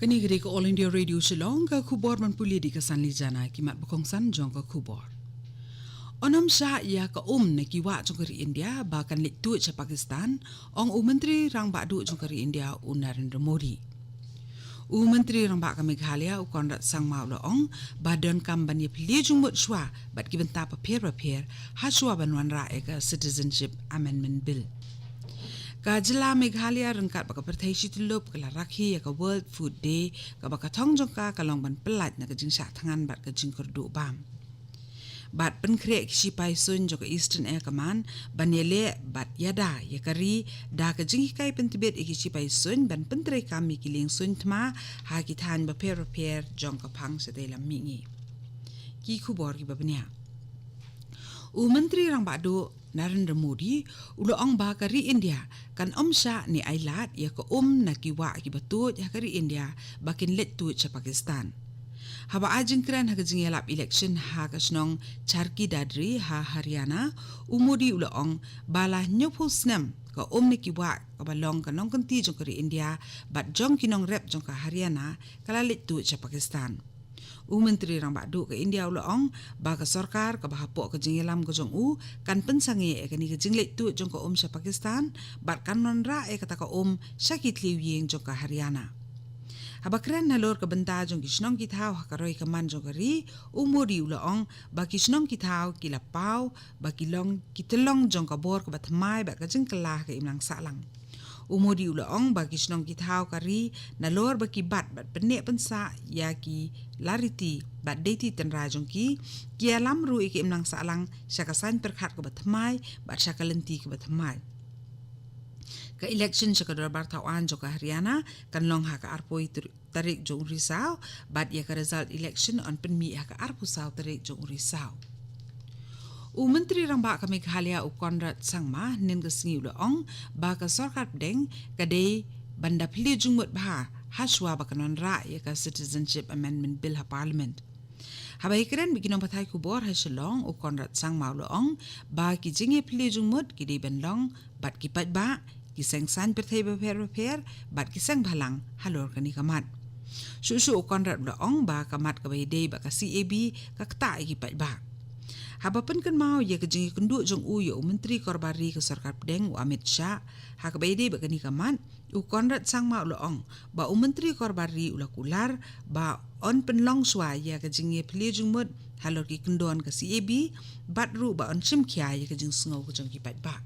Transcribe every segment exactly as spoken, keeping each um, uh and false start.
Kane ka dei ka All India Radio Shillong, ka khubor ban pule da ka Sanli Jana. Ki mat ba kongsan jong ka khubor. Yn ym shah ïa ka um na ki wah jong ka ri India ba kan leit tuid sha Pakistan, ong u Myntri Rangbah Duh jong ka ri India u Narendra Modi. U Myntri Rangbah ka Meghalaya u Conrad Sangma u la ong ba donkam ban ïaphylliew jingmut shuwa bad ki bynta bapher bapher ha shuwa ban wanrah ïa ka Citizenship Amendment Bill. Ka jylla Meghalaya ryngkat bad ka pyrthei shi tyllup ka la rakhe ïa ka World Food Day, kaba ka thong jong ka ka long ban pyllait na ka jingshah thngan bad ka jingkyrduh bam. Bad pynkhreh ki shipai suiñ jong ka Eastern Air Command ban ïaleh bad ïada ïa ka ri da ka jinghikai pyntbit ïa ki shipai suiñ ban pyntreikam ïa ki lieng suiñ thma ha ki thaiñ bapher bapher jong ka phang shatei lam mihngi. Ki khubor kiba bniah. U Myntri Rangbah Duh Narendra Modi u la ong ba ka ri India kan ym shah ne ai lad ïa ka um na ki wah kiba tuid ha ka ri India ba kin leit tuid sha Pakistan. Haba ai jingkren ha ka jingïalap election ha ka shnong Charki Dadri ha Haryana, u Modi u la ong ba la hynñiewphew snem ka um na ki wah kaba long ka nongkynti jong ka ri India bad jong ki nongrep jong ka Haryana ka la leit tuid sha Pakistan. U Myntri Rangbah Duh ka India u la ong ba ka sorkar kaba hapoh ka jingïalam ka jong u kan pynsangeh ïa kane ka jingleit tuid jong ka um sha Pakistan bad kan wanrah ïa kata ka um sha ki thliew ïing jong ka Haryana. Haba kren halor ka bynta jong ki shnong ki thaw ha ka roi ka man jong ka ri, u Modi u la ong ba ki shnong ki thaw ki la paw ba ki long ki tyllong jong ka bor kaba thymmai bad ka jingkylla ha ka imlang sahlang. U Modi u la ong ba ki shnong ki thaw ka ri nalor ba ki bat bad pynneh pynsah ïa ki lariti bad deiti tynrai jong ki, ki ïalam ruh ïa ka imlang sahlang sha ka saiñ pyrkhat kaba thymmai bad sha ka lynti kaba thymmai. Ka election sha ka dorbar thawaiñ jong ka Haryana kan long ha ka arphew tarik jong u Risaw, bad ïa ka result election yn pynmih ha ka arphew saw tarik jong u Risaw. U Myntri Rangbah ka Meghalaya u Conrad Sangma hynnin ka sngi u la ong ba ka sorkar pdeng ka dei ban da phylliew jingmut bha ha shuwa ba kan wanrah ïa ka Citizenship Amendment Bill ha Parliament. Haba ïakren bad ki nongpathai khubor ha Shillong, u Conrad Sangma u la ong ba ki jingïaphylliew jingmut ki dei ban long bad ki paidbah, ki seng saiñ pyrthei bapher bapher bad ki seng bhalang halor kane ka mat. Shuh shuh u Conrad u la ong ba ka mat kaba ïadei bad ka C A B ka ktah ïa ki paidbah. Haba pynkynmaw ïa ka jingïakynduh jong u ïa u Myntri Korbar Ri ka sorkar pdeng u Amit Shah ha kaba ïadei bad kane ka mat, u Conrad Sangma u la ong ba u Myntri Korbar Ri u la kular ba yn pynlong shuwa ïa ka jingïaphylliew jingmut halor ki kyndon ka C A B bad ruh ba yn shim khia ïa ka jingsngew ka jong ki paidbah.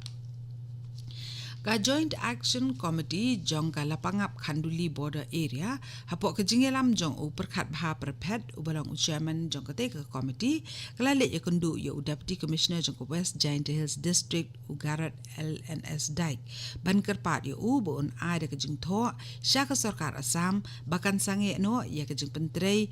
Ka Joint Action Committee jong ka Lapangap Khanduli Border Area hapoh ka jingïalam jong u Pyrkhat Bha Pyrphet uba long u chairman jong katei ka committee ka la leit ïakynduh ïa u Deputy Commissioner jong ka West Jaintia Hills District u Garod L N S Dyke ban kyrpad ïa u ba un ai da ka jingthoh sha ka sorkar Assam ba kan sangeh noh ïa ka jingpyntrei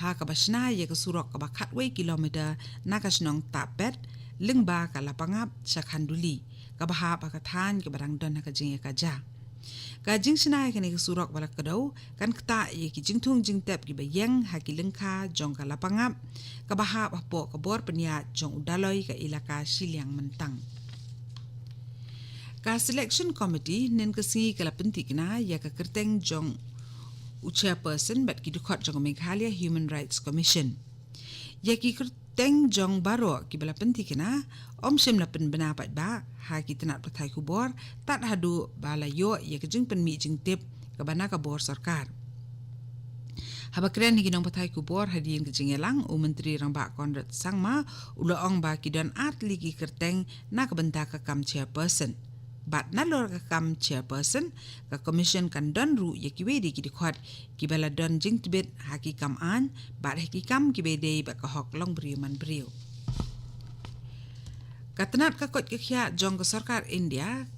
ha kaba shna ïa ka surok kaba khatwei kilometer na ka shnong Tahpet lyngba ka Lapangap sha Khanduli kaba hap ha ka thaiñ kaba dang don ha ka jingïakajia. Ka jingshna ïa kane ka surok ba la kdew kan ktah ïa ki jingthung jingtep kiba ïeng ha ki lyngkha jong ka Lapangap kaba hap hapoh ka bor pynïaid jong u Daloi ka ilaka shiliang myntang. Ka Selection Committee hynnin ka sngi ka la pynthikna ïa ka kyrteng jong u chairperson bad ki dkhot jong ka Meghalaya Human Rights Commission. Ïa ki kyrteng jong baroh kiba la pynthikna ym shym la pynbna paidbah ha ki tnat pathai khubor tad haduh ba la ïoh ïa ka jingpynmih jingtip kaba na ka bor sorkar. Haba kren ha ki nongpathai khubor hadien ka jingïalang, u Myntri Rangbah Conrad Sangma u la ong ba ki don artylli ki kyrteng na ka bynta ka kam chairperson. Bad nalor ka kam chairperson, ka commission kan don ruh ïa kiwei de ki dkhot kiba la don jingtbit ha ki kam aiñ bad ha ki kam kiba ïadei bad ka hok long briew man briew. Ka tnat ka koit ka khiah jong ka sorkar India,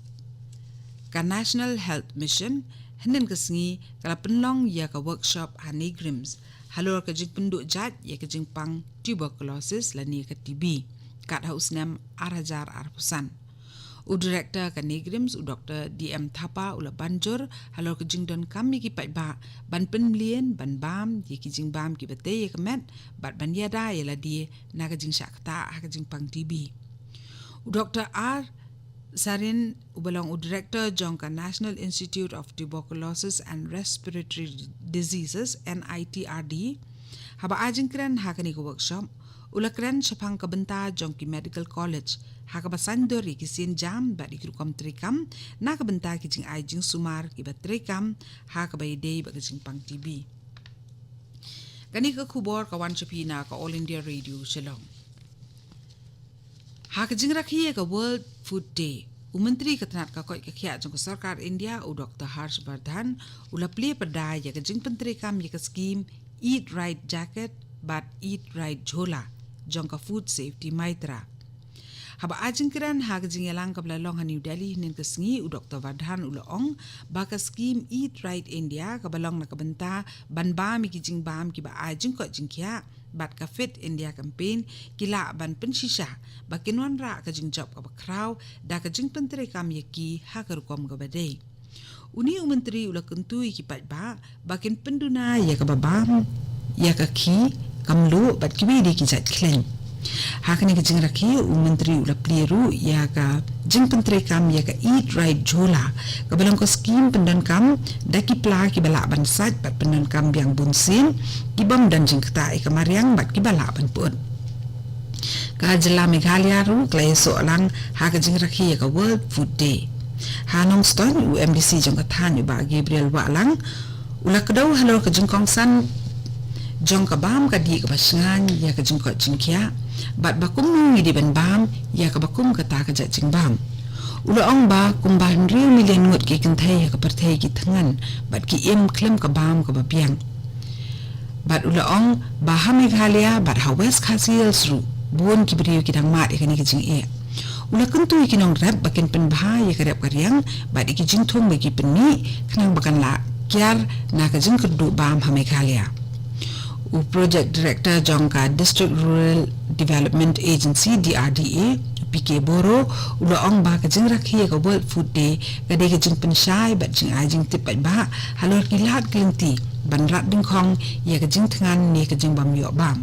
ka National Health Mission, hynnin ka sngi ka la pynlong ïa ka workshop ha NEIGRIHMS halor ka jingpynduh jait ïa ka jingpang tuberculosis lane ka T B kat ha u snem ar hajar arphew san. U Director ka NEIGRIHMS u Doktor D M Thapa u la ban jur halor ka jingdonkam ïa ki paidbah ban pynmlien ban bam ïa ki jingbam kiba tei ïa ka met bad ban ïada ïa lade na ka jingshah ktah ha ka jingpang T B. U Doktor R Sarin, uba long u Director jong ka National Institute of Tuberculosis and Respiratory Diseases, N I T R D, haba ai jingkren ha kane ka workshop, u la kren shaphang ka bynta jong ki medical college ha kaba saiñdur ïa ki sienjam bad ïa ki rukom treikam na ka bynta ki jingai jingsumar kiba treikam ha kaba ïadei bad ka jingpang T B. Kane ka khubor ka wan sha phi na ka All India Radio Shillong. Ha ka jingrakhe ïa ka World Food Day, u Myntri ka tnat ka koit ka khiah jong ka Sorkar India, u Doctor Harsh Vardhan, u la plie pyrda ïa ka jingpyntreikam ïa ka skim Eat Right Jacket bad Eat Right Jhola jong ka Food Safety Mitra. Haba ai jingkren ha ka jingïalang kaba la long ha New Delhi hynnin ka sngi, u Doctor Vardhan u la ong ba ka skim Eat Right India kaba long na ka bynta ban bam ïa ki jingbam kiba ai jingkoit jingkhiah bad ka Fit India Campaign ki lah ban pynshisha ba kin wanrah ka jingjop kaba khraw da ka jingpyntreikam ïa ki ha ka rukom kaba dei. Une u Myntri u la kyntu ïa ki paidbah ba kin pynduna ïa kaba bam, ïa ka khih, ka mluh bad kiwei de ki jait khlem. Ha kane ka jingrakhe, u Myntri u la plie ruh ïa ka jingpyntreikam ïa ka Eat Right Jhola, kaba long ka skim pyndonkam da ki pla kiba lah ban sait bad pyndonkam biang bunsien, ki bym don jingktah ïa ka mariang bad kiba lah ban pyut. Ka jylla Meghalaya ruh ka la ïasoh lang ha ka jingrakhe ïa ka World Food Day. Ha Nongstoiñ, u M D C jong ka thaiñ, u Bah Gabriel Wahlang, u la kdew halor ka jingkongsan jong ka bam ka dih kaba shngaiñ ïa ka jingkoit jingkhiah bad ba kumno ngi dei ban bam ïa kaba kum kata ka jait jingbam. U la ong ba kumba hynriew million ngut ki kynthei ha ka pyrthei ki thngan bad ki im khlem ka bam kaba biang. Bad u la ong ba ha Meghalaya bad ha West Khasi Hills ruh bun ki briew ki dang mad ïa kane ka jingeh. U la kyntu ïa ki nongrep ba kin pynbha ïa ka rep ka riang bad ïa ki jingthung ba ki pynmih khnang ba kan lah kiar na ka jingkyrduh bam ha Meghalaya. U Project Director jong ka District Rural Development Agency, D R D A, P K Boro, u la ong ba ka jingrakhe ïa ka World Food Day ka dei ka jingpynshai bad jingai jingtip paidbah halor ki lad ki lynti ban rat dyngkhong ïa ka jingthngan ne ka jingbym ïoh bam.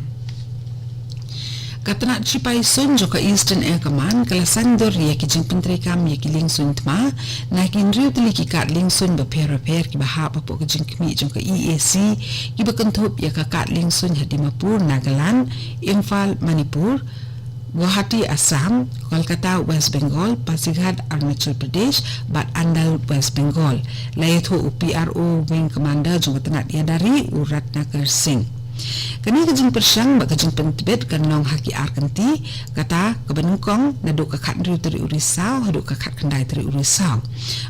Ka tnat shipai suiñ jong ka Eastern Air Command ka la saiñdur ïa ki jingpyntreikam ïa ki liengsuiñ thma na ki hynriew tylli ki kad liengsuiñ bapher bapher kiba hap hapoh ka jingkhmih jong ka E A C, kiba kynthup ïa ka kad liengsuiñ ha Dimapur, Nagaland, Imphal, Manipur, Guwahati, Assam, Kolkata, West Bengal, Pasighat, Arunachal Pradesh bad Andal, West Bengal, la ïathuh u P R O Wing Commander jong ka tnat ïada ri, u Ratnakar Singh. Kane ka jingpyrshang bad ka jingpyntbit kan long ha ki ar kynti, kata kaba nyngkong naduh ka khathynriew tarik u Risaw haduh ka khatkhyndai tarik u Risaw,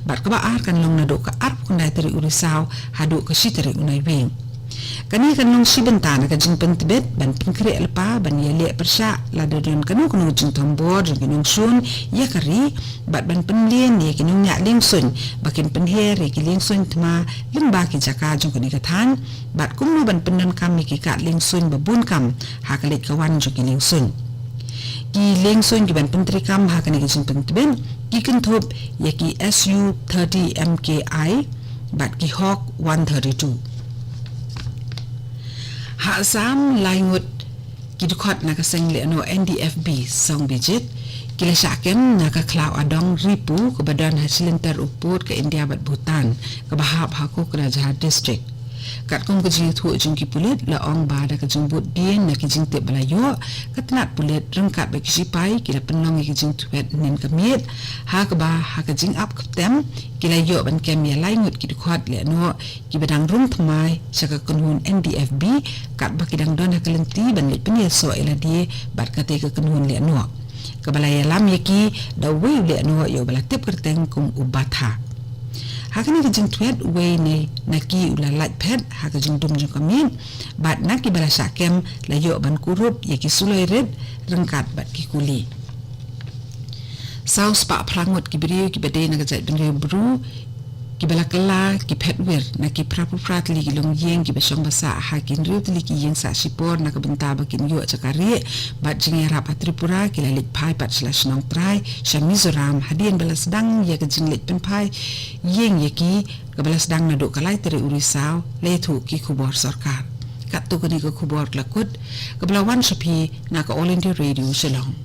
bad kaba ar kan long naduh ka arphew khyndai tarik u Risaw haduh ka shi tarik u Naiwieng. Kane kan long shi bynta na ka jingpyntbit ban pynkhreh lypa ban ïaleh pyrshah lada don kano kano jingthombor jong ki nongshun ïa ka ri bad ban pynlong ïa ki nongñiah liengsuiñ ba kin pynher ïa ki liengsuiñ thma lyngba ki jaka jong kane ka thaiñ bad kumno ban pyndonkam ïa ki kad liengsuiñ ba bun kam ha ka leit ka wan jong ki liengsuiñ. Ki liengsuiñ kiban pyntreikam ha kane ka jingpyntbit ki kynthup ïa ki S U thirty M K I bad ki Hawk one thirty-two. Ha Assam, lai ngut ki dkhot na ka seng lehnoh N D F B Songbijit ki la shah kem na ka khlaw adong Ripu kaba don ha shilynter u pud ka India bad Bhutan, kaba hap ha Kokrajhar District. Katkum ka jingïathuh jong ki pulit, la ong ba da ka jingbud dien na ki jingtip ba la ïoh, ka tnat pulit ryngkat bad ki shipai ki la pynlong ïa ki jingthwet hynnin ka miet, ha kaba ha ka jingap kyrtem ki la ïoh ban kem ïa lai ngut ki dkhot lehnoh kiba dang rung thymmai sha ka kynhun N D F B, katba ki dang don ha ka lynti ban leit pynïasoh ïa lade bad katei ka kynhun lehnoh, kaba la ïalam ïa ki da uwei u lehnoh ïa uba la tip kyrteng kum u Batha. Ha kane ka jingthwet, uwei ne na ki u la lait phet ha ka jingdum jong ka miet, bad na kiba la shah kem la ïoh ban kurup ïa ki suloi rit ryngkat bad ki kuli. Saw spah phra ngut ki briew kiba dei na ka jaitbynriew Bru kiba la kylla ki phet wir na ki phra phew phra tylli ki longïing kiba shong ba sah ha ki hynriew tylli ki ïing sah shipor na ka bynta ba kin ïoh jaka rieh bad jingïarap ha Tripura ki la leit phai pat sha la shnong trai sha Mizoram, hadien ba la sdang ïa ka jingleit pynphai ïing ïa ki, kaba la sdang naduh ka lai tarik u Risaw, la ïathuh ki khubor sorkar. Katto kane ka khubor la kut, kaba la wan sha phi na ka All India Radio Shillong.